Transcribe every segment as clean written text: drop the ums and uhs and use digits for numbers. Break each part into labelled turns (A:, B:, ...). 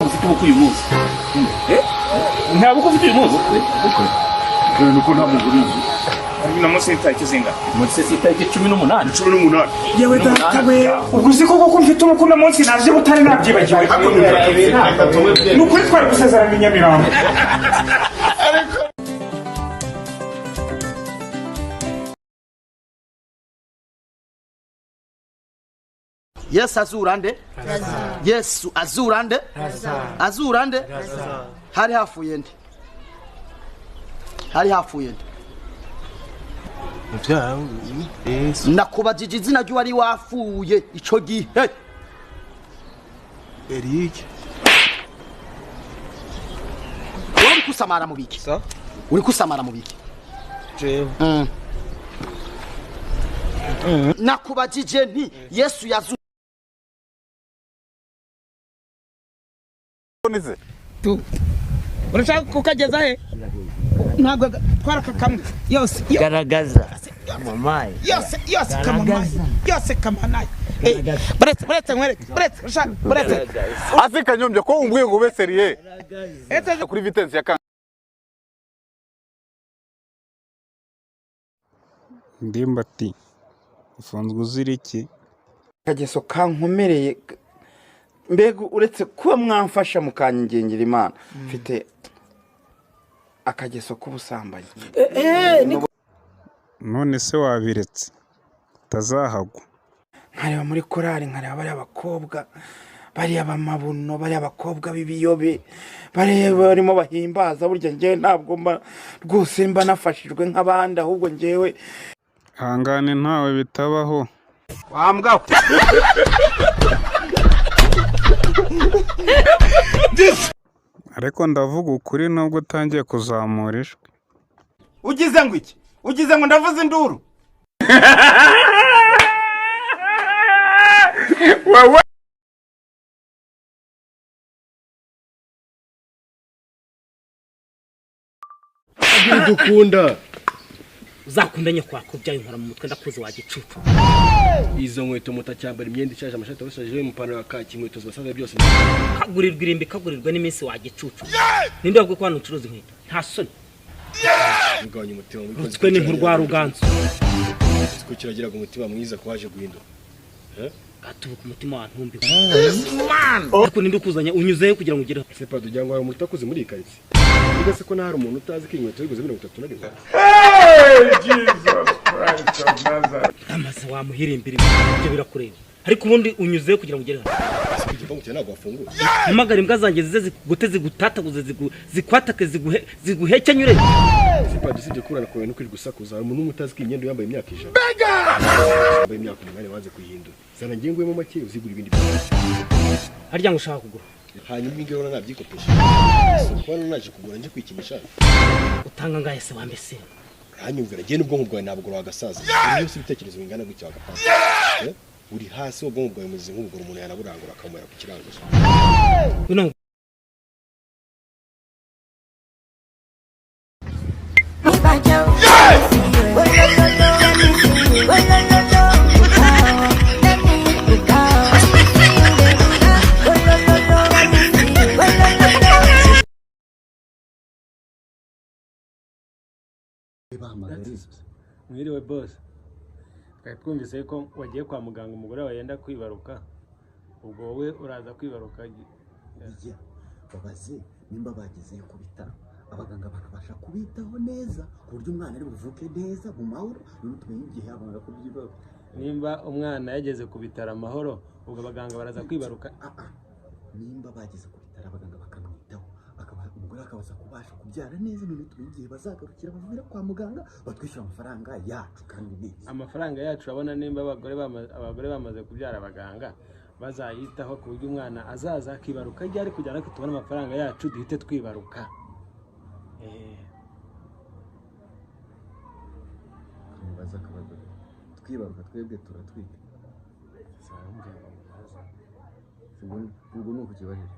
A: Ufite ubukwe uyu munsi? Nta bukwe ufite uyu munsi?
B: Dore nuko nta mugore uzi.
C: Uno munsi ni tariki zingahe?
A: Munsi si itariki 18.
B: 18.
C: Yewe data we, ubwo uzi koko ko mfite ubukwe uno munsi naje butari nabyibagiwe. Ni ukuri twari gusezerana i Nyamirambo.
D: Yesu azura nde? Yesu azura nde? Azura nde? Hari hafuye nde? Hari hafuye nde? Nakubajije izina ry'uwari wafuye ico gihe.
E: Eric.
D: Uri kusamara mu biki? Uri kusamara mu biki?
E: Jewe.
D: Nakubajije nti Yesu yazu
F: Tu. Urashaka kukageza he? Ntabwo twaraka kamwe yose.
G: Garagaza. Mamaye.
F: Yose yose kamamaye. Yose kamanaye. Buretse buretse nkwereke. Buretse urashaka buretse.
B: Ase Kanyombya ko umbwiye ngo ube seriye. Kuri vitesse ya
H: Ndimbati ufunzwe uzira iki?
I: Akageso kankomereye mbega uretse kuba mwamfasha mukanyingingira Imana mfite akageso k'ubusambanyi.
H: None se wabiretse utazahagwa?
I: Nkareba muri korali nkareba bariya bakobwa bariya bamabuno bariya bakobwa b'ibiyobe bariya barimo bahimbaza, burya njyewe ntabwo mba rwose mba nafashijwe nk'abandi ahubwo njyewe
H: hangane ntawe bitabaho.
I: Wambwa
H: ariko ndavuga ukuri nubwo utangiye kuzamura ijwi.
I: Ugize ngo iki? Ugize ngo ndavuze induru?
C: Wewe
E: dukunda
G: uzakumenya kwakubyaye inkora mu mutwe ndakuzi wa gicucu.
E: Izo nkweto mutacyambara imyenda ishaje amashati abashaje umupantaro wa kaki inkweto zibasaza byose.
G: Kagurirwa irimbi kagurirwa n'iminsi wa gicucu. Ninde wabwiye ko hano ucuruza inkweto? Nta soni.
E: Ugabanya umutima mubi.
G: Rutswe ni nkurwa Ruganzu.
E: Ko kiragiraga umutima mwiza ko waje guhinduka.
G: Gatubuka umutima wa ntumbi. Ariko ninde ukuzanya unyuzeyo kugira ngo ugere.
E: Ese pado ujya ngo hari umuntu utakuze muri iyi karitsiye? Uvuga se ko nta hari umuntu utazi ko inkweto yiguze 31?
C: Hey, Jesus Christ of Nazareth.
G: Amaze wamuhirimbira ibyo birakureba. Ariko ubundi unyuzeyo kugira ngo ugere hano.
E: Igipangu cyawe ntabwo wafunguye.
G: Hamagara imbwa zanjye zize zigute zigutataguze zikwatake ziguhekenyure.
E: Ese pado usibye kurana kwawe no kwirirwa usakuza hari umuntu umwe utazi ko imyenda yambaye imyaka 100. Yambaye imyaka 8 wanze kuyihindura. Zana ngiye nguyemo make uzigura ibindi byose.
G: Harya ngo ushaka kugura.
E: Hanyuma ingi urabona nabyikopesha. So kubona naje kugura nje kwikinisha.
G: Utanga ngahe se wambe se?
E: Uranyumvira ngiye n'ubwonko bwawe ntabwo wagasaza. Uri yose ibitekerezo bingana gutya wagapanga. Uri hasi ubwonko bwawe muzi nk'ubugoro umuntu yanaburangura akamera ku kiranguzo.
J: Mwiriwe boss, twari twumvise ko wagiye kwa muganga umugore wawe yenda kwibaruka, ubwo wowe uraza kwibaruka.
K: Babaze nimba bagezeyo ku bitaro abaganga bakabasha kubitaho neza ku buryo umwana ari buvuke neza mu mahoro, none tumenye igihe abanga kubyibaruka.
J: Nimba umwana yageze ku bitaro amahoro, ubwo abaganga baraza kwibaruka.
K: Nimba bageze ku bitaro abaganga bakamwitaho, umugore akabaza kubasha kubyara neza, none tumenye igihe bazagarukira bavira kwa muganga batwishyura amafaranga yacu kandi neza.
J: Amafaranga yacu urabona nimba abagore bamaze kubyara abaganga bazayitaho ku buryo umwana azaza akibaruka ryari kugira ngo tubone amafaranga yacu duhite twibaruka.
K: Twibaruka twebwe turatwika. Ubwo ni uko ukibajije,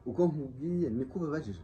K: uko nkubwiye niko ubibajije.